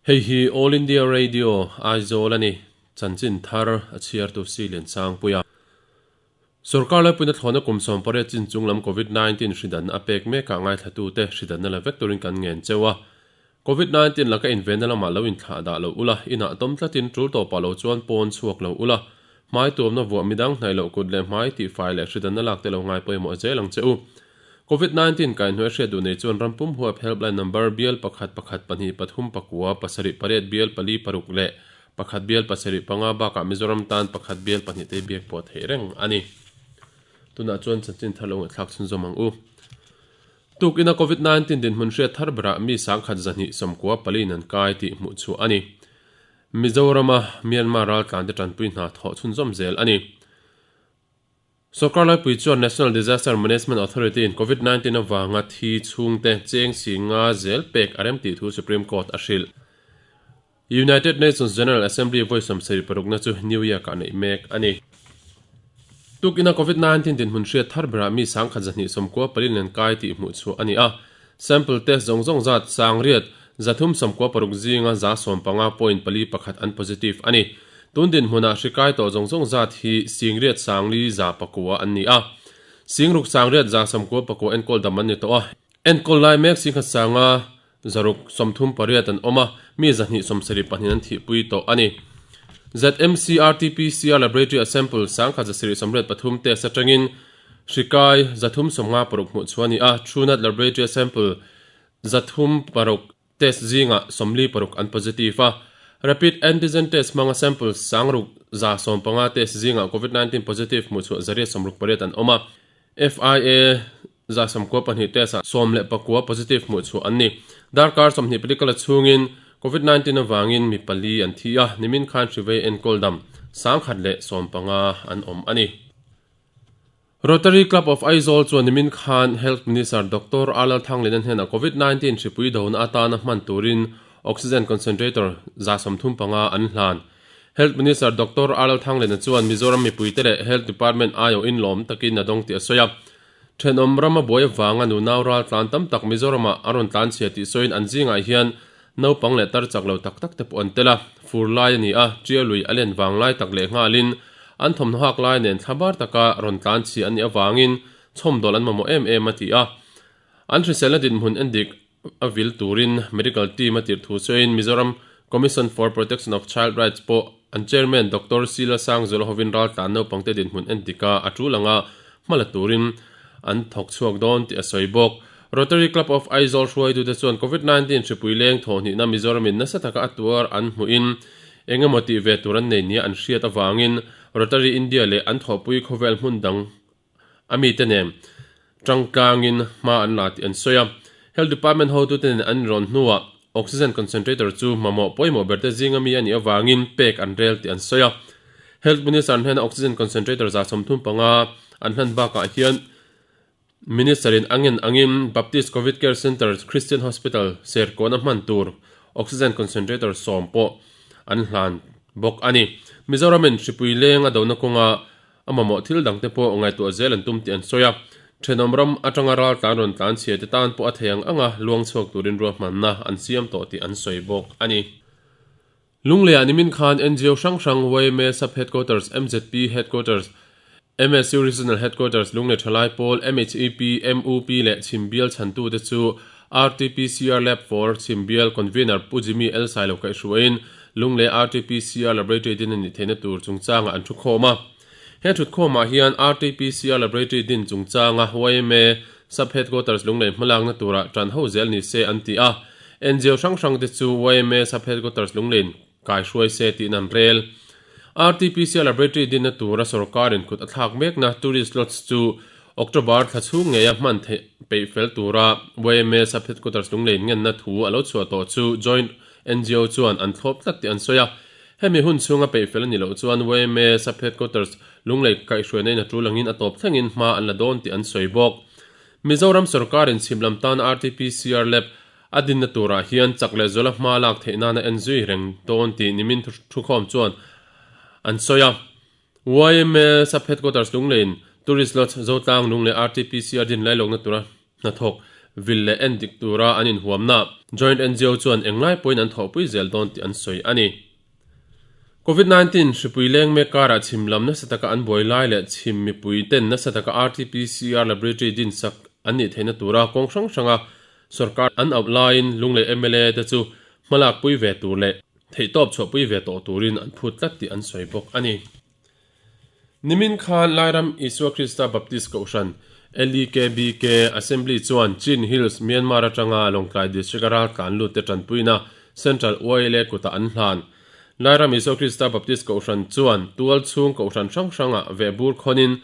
Hei hi All India Radio, Aizawl a ni. Chanchin thar a chhiartu si Liansangpuia. Sorkar laipuina thlawhna kum 18 chin chunglam Covid 19 hridan a pek mekah ngaithlatute hridanna la vek turin kan ngen cheu a. Covid 19 laka invenna lamah lo inthlah dah lo ula, inah tawm tlatin tul tawpah lo chuan pawn chhuak lo ula, hmai tuamna vuah midang hnaih loh kut leh hmai tihfai leh hridanna lak te lo ngai pawimawh zel ang che u. Covid 19 kaihhnuai hriat duh nei chuan rampum huap helpline number bial pakhat pakhat pahnih pathum pakua pasarih pariat bial pali paruk leh pakhat bial pasarih panga bakah Mizoram tan pakhat bial pahnih te biak pawh theih reng a ni. Tunah chuan chanchin thar lo ngaihthlak chhunzawm ang u. Tukina Covid 19 dinhmun hriat thar berah mi sangkhat zahnih sawmkua paliin an kai tih hmuh chhuah a ni. Mizorama Myanmar raltlante tanpui hna thawh chhunzawm zel a ni. Sorkar laipui chuan National Disaster Management Authority in Covid 19 avanga thi chhungte cheng si nga zel pek a rem tih thu Supreme Court a hrilh. United Nations General Assembly vawi sawmsarih parukna chu New York ah neih mek a ni. Tukina Covid 19 dinhmun hriat thar berah mi sangkhat zahnih sawmkua pali nen kai tih hmuh chhuah a ni a. Sample test zawng zawng zat sangriat zathum sawmkua paruk zinga za sawmpanga point pali pakhat an positive a ni. Tun dinhmunah hri kai tawh zawng zawng zat hi singriat sangli za pakua an ni a. Singruk sangriat za sawmkua pakua enkawl dam an ni tawh a. Enkawl lai mek singkhat sanga zaruk sawmthum pariat an awm a, mi zahnih sawmsarih pahnih an thihpui tawh a ni. ZMC RT-PCR Laboratory a sample sangkhat zasarih sawmriat pathum test atangin hri kai zathum sawmnga paruk hmuh chhuah a ni a, Truenat Laboratory a sample zathum paruk test zingah sawmli paruk an positive a, Rapid Antigen Test hmanga sample sangruk za sawmpanga test zingah Covid 19 positive hmuh chhuah zariat sawmruk pariat an awm a, FIA za sawmkua pahnih test ah 11 positive hmuh chhuah an ni. Darkar 20 pali kala chhungin Covid 19 avangin mi pali an thi a, nimin khan hrivei enkawl dam 1015 an awm a ni. Rotary Club of Aizawl chuan nimin khan Health Minister Doctor Alal Thanglina hnenah Covid 19 hripui dona atana hman turin Oxygen Concentrator 35 an hlan. Health Minister Doctor Alal Thanglena chuan Mizoram mipuite leh Health Department aiawhin lawm takin a dawng tih a sawi a. Thenawm rama buai avanga nunau ral tlan tam tak Mizoramah a rawn tlan chhia tih sawiin an zingah hian naupang leh tar chak lo tak tak te pawh an tel a. Fur lai a ni a, tia lui a len vang lai tak leh nghalin an thawmhnaw hak lai nen thla bar taka rawn tlan chhia a nih avangin chhawmdawl an mamawh em em a ti a. An hriselna dinhmun endik a vil turin medical team a tirh thu sawiin Mizoram Commission for Protection of Child Rights pawh an chairman Doctor Sheila Sangzuala hovin raltlan naupangte dinhmun entika a tul anga hma la turin an thawk chhuak dawn tih a sawi bawk. Rotary Club of Aizawl hruaitute chuan Covid 19 hripui leng thawhhnihna Mizoramin nasa taka a tuar an hmuhin eng emaw tih ve tur an nei nia an hriat avangin Rotary India leh an thawhpui khawvel hmun dang a mite nen tangtlangin hma an la tih an sawi a. Health Department hotute nen an inrawn hnuah Oxygen Concentrator chu mamawh pawimawh berte zinga mi a nih avangin pek an rel tih an sawi a. Health Minister hnena Oxygen Concentrator 35 an hlan bakah hian Minister-in a ngen angin Baptist Covid Care Centre Christian Hospital Serkawna hman tur Oxygen Concentrator sawm pawh an hlan bawk a ni. Mizoramin hripui leng a dona kawnga A mamawh thil dangte pawh ngaihtuah zel an tum tih an sawi a, thenawm ram atanga ral tlan rawn tlan chhia te tan pawh a thei ang anga luang chhuak turin ruahmanna an siam tawh tih an sawi bawk a ni. Lungleiah nimin khan NGO hrang hrang yma Sub Headquarters, mzp Headquarters, MSU Regional Headquarters, Lunglei Thalai Pawl, MHEP, MUP leh Chhimbial chhantute chu RTPCR Lab for Chhimbial Convener Pu Jimmy L Sailo kaihhruaiin Lunglei RTPCR Laboratory din a nih theihna tur chungchangah an thukhawm a. He thutkhawmah hian RTPCR Laboratory din chungchanga yma Sub Headquarters Lunglei hmalakna turah tan ho zel ni se an ti a. NGO hrang hrangte chu yma Sub Headquarters Lungleiin kaihruai se tiin an rel. RTPCR Laboratory dinna tura sorkarin kut a thlak mekna tourist lodge chu October thla chhung ngeia hman theih peih fel tura yma Sub Headquarters Lungleiin ngenna thu a lo chhuah tawh chu Joint NGO chuan an thlawp tlat tih an sawi a. Hemi hun chhunga peih fel a nih loh chuan yma Sub Headquarters Lunglei kaihhruaina in a tul angin a tawp thlengin hma an la dawn tih an sawi bawk. Mizoram sorkarin chhim lam tan RTPCR lab a dinna turah hian chak leh zuala hma lak theih nana en zui reng dawn tih nimin thukhawm chuan an sawi a. Yma Sub Headquarters Lungleiin Tourist Lodge Zotlang Lunglei RTPCR din lailawkna tura hnathawk vil leh en dik tura an inhuamna Joint NGO chuan englai pawhin an thawhpui zel dawn tih an sawi a ni. Covid 19 hripui leng mek karah chhim lam nasa taka an buai lai leh chhim mipui ten nasa taka RT-PCR laboratory din sak an nih theihna tura kawng hrang hranga sorkar an auh laiin Lunglei mla te chu hmalak pui ve tur leh theihtawp chhuahpui ve tawh turin an phut tlat tih an sawi bawk a ni. Nimin khan Lairam Isua Krista Baptist Kohhran, LEKBK, Assembly chuan Chin Hills, Myanmar atanga Lawngtlai District-a raltlan lutte tanpuina Central YLA kutah an hlan. Lairam Isua Krista Baptist Kohhran chuan tual chhung kohhran hrang hrangah vehbur khawnin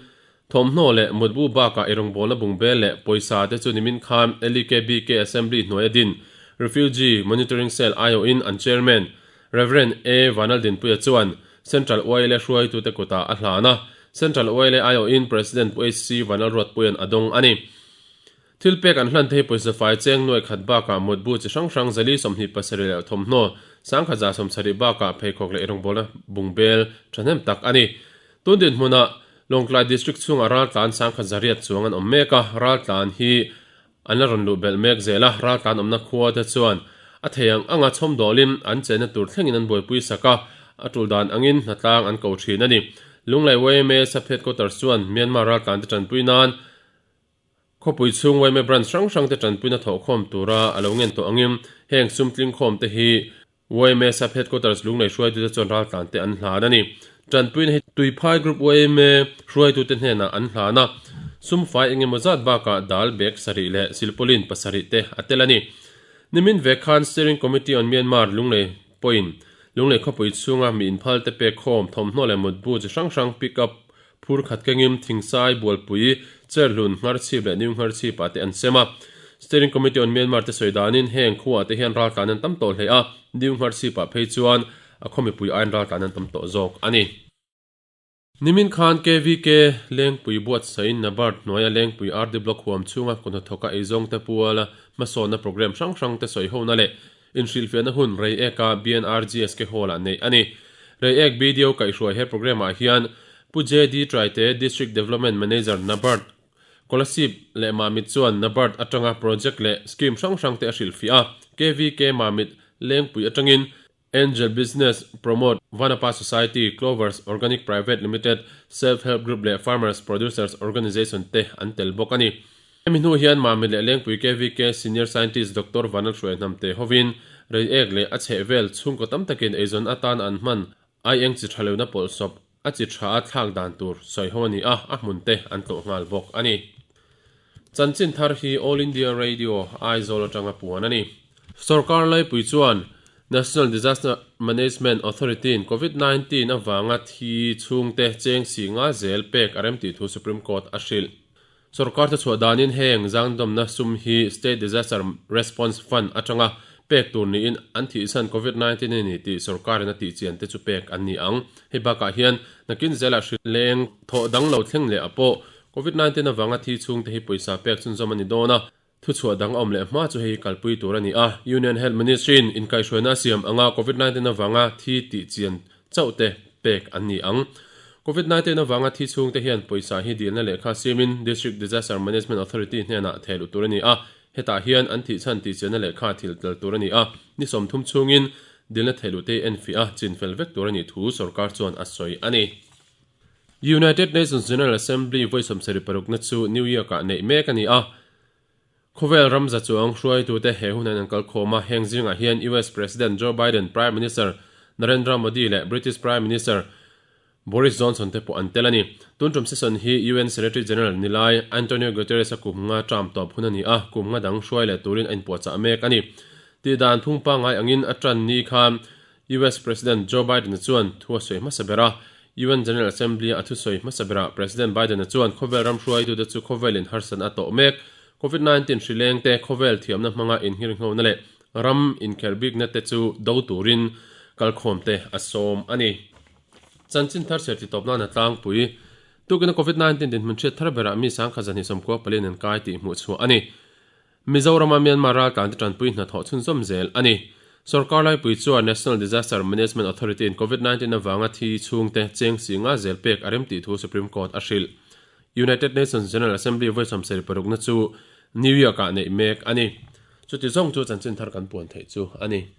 thawmhnaw leh mutbu bakah irawngbawlna bungbel leh pawisa te chu nimin khan LEKBK Assembly hnuaia din Refugee Monitoring Cell aiawhin an Chairman Rev. A. Vanaldinpuia chuan Central YLA hruaitute kutah a hlan a, Central YLA aiawhin President Pu HC Vanlalruatpuia'n a dawng a ni. Thil pek an hlan thei pawisa fai cheng nuai khat bakah mutbu chi hrang hrang zali 27 leh thawmhnaw 1170 bakah pheikhawk leh irawngbawlna bungbel thahnem tak a ni. Tun dinhmunah Lawngtlai District chhungah raltlan 1100 chuang an awm mek a, raltlan hi An la rawn luh belh mek zel a, raltlan awmna khua te chuan a thei ang anga chhawm dawlin an chenna tur thlengin an buaipui sak a, a tul dan angin hnatlang an ko thin a ni. Lunglei yma Sub Headquarters chuan Myanmar raltlan te tanpui nan khawpui chhung yma branch hrang hrang te tanpuina thawhkhawm tura a lo ngen tawh angin heng sum tlingkhawm te hi Yma Sub Headquarters Lunglei hruaitute chuan raltlan te an hlan a ni. Tanpuina hi Tuiphai Group yma hruaitute hnenah an hlan a, sumfai eng emaw zat bakah dal bag sarih leh silpaulin pasarih te a tel a ni. Nimin vek khan Steering Committee on Myanmar Lunglei pawhin Lunglei khawpui chhunga mi inphal te pek khawm thawmhnaw leh mutbu chi hrang hrang pick up Phur khat kengin Thingsai, Bualpui, Cherhlun, Ngharchhip leh New Ngharchhip ah te an sem a. Steering Committee on Myanmar te sawi danin heng khuaah te hian raltlan an tam tawh hle a, New Ngharchhip ah phei chuan a khaw mipui aiin raltlan an tam tawh zawk a ni. Nimin khan KVK Lengpui buatsain NABARD hnuaia Lengpui RD Block huam chhunga kawhnathawka eizawngte puala hmasawnna programme hrang hrang te sawihona leh Inhrilhfiahna hun Reiek-a BNRGSK Hall-ah neih a ni. Reiek BDO kaihhruai he programme-ah hian Pu JD Traite, District Development Manager, NABARD, Kolasib leh Mamit chuan NABARD atanga project leh scheme hrang hrangte a hrilhfiah a. KVK Mamit Lengpui atangin Angel Business Promote, Vanapa Society, Clovers Organic Private Limited, Self Help Group leh Farmers Producers Organization te an tel bawk a ni. Hemi hnu hian Mamit leh Lengpui KVK Senior Scientist Doctor Vanal Hruaihnamte hovin Reiek leh a chhehvel chhungkaw tam takin eizawn atan an hman aieng chi tha lohna pawlhsawp a chi tha a thlak dan tur sawi ho a ni a, a hmun te an tlawh nghal bawk a ni. Chanchin thar hi All India Radio, Aizawl atanga puan a ni. Sorkar laipui chuan National Disaster Management Authority-in Covid 19 avanga thi chhungte cheng si nga zel pek a remtih thu Supreme Court a hrilh. Sorkar te chhuah danin heng zangdawmna sum hi State Disaster Response Fund atanga pek tur niin an thihsan Covid 19 a ni tih sorkarin a tih chian te chu pek an ni ang. Hei bakah hian nakin zelah hri leng thawh dang lo thleng leh ah pawh Covid 19 avanga thi chhungte hi pawisa pek chhunzawm a ni dawn a, thuchhuah dang a awm leh hma chu hei hi kalpui tur a ni a. Union Health Ministry-in inkaihhruaina a siam anga Covid 19 avanga thi tih chian chauh te pek an ni ang. Covid 19 avanga thi chhungte hian pawisa hi dilna lehkha siamin District Disaster Management Authority hnenah thehluh tur a ni a, hetah hian an thih chhan tihchianna lehkha thil tel tur a ni a, ni 30 chhungin dilna thehluh te hi enfiah a, chinfel vek tur a nih thu sorkar chuan a sawi a ni. United Nations General Assembly vawi 76 na chu New York-ah neih mek a ni a. Khawvel ramza chuang hruaitute he hun hian an kal khawm a, heng zingah hian US President Joe Biden, Prime Minister Narendra Modi leh British Prime Minister Boris Johnson te pawh an tel a ni. Tun tum session hi UN Secretary General nilai Antonio Guterres-a kum nga term tawp hun a ni a, kum nga dang hruai leh turin a inpuahchah mek a ni. Tihdan phung pangngai angin a tan ni khan US President Joe Biden-a chuan thu a sawi hmasa ber a, UN General Assembly-a a thusawi hmasa berah President Biden-a chuan khawvel ram hruaitute chu khawvelin harsatna a tawh mek, Covid 19 hri lengte khawvel thiamna hmanga inngirnghona leh ram inkhelh bikna te chu do turin kalkhawmte a sawm a ni. Chanchin thar serti tawp nana tlangpui tukina Covid 19 dinhmun hriat thar berah mi 1294 an kai tih hmuh chhuah a ni. Mizorama Myanmar raltlante tanpui hnathawh chhunzawm zel a ni. Sorkar laipui chuan National Disaster Management Authority-in Covid 19 avanga thi chhungte cheng si nga zel pek a rem tih thu Supreme Court a hrilh. United Nations General Assembly vawi 76 na chu New York-ah neih mek a ni. Chuti zawng chu chanchin thar kan puan theih chu a ni.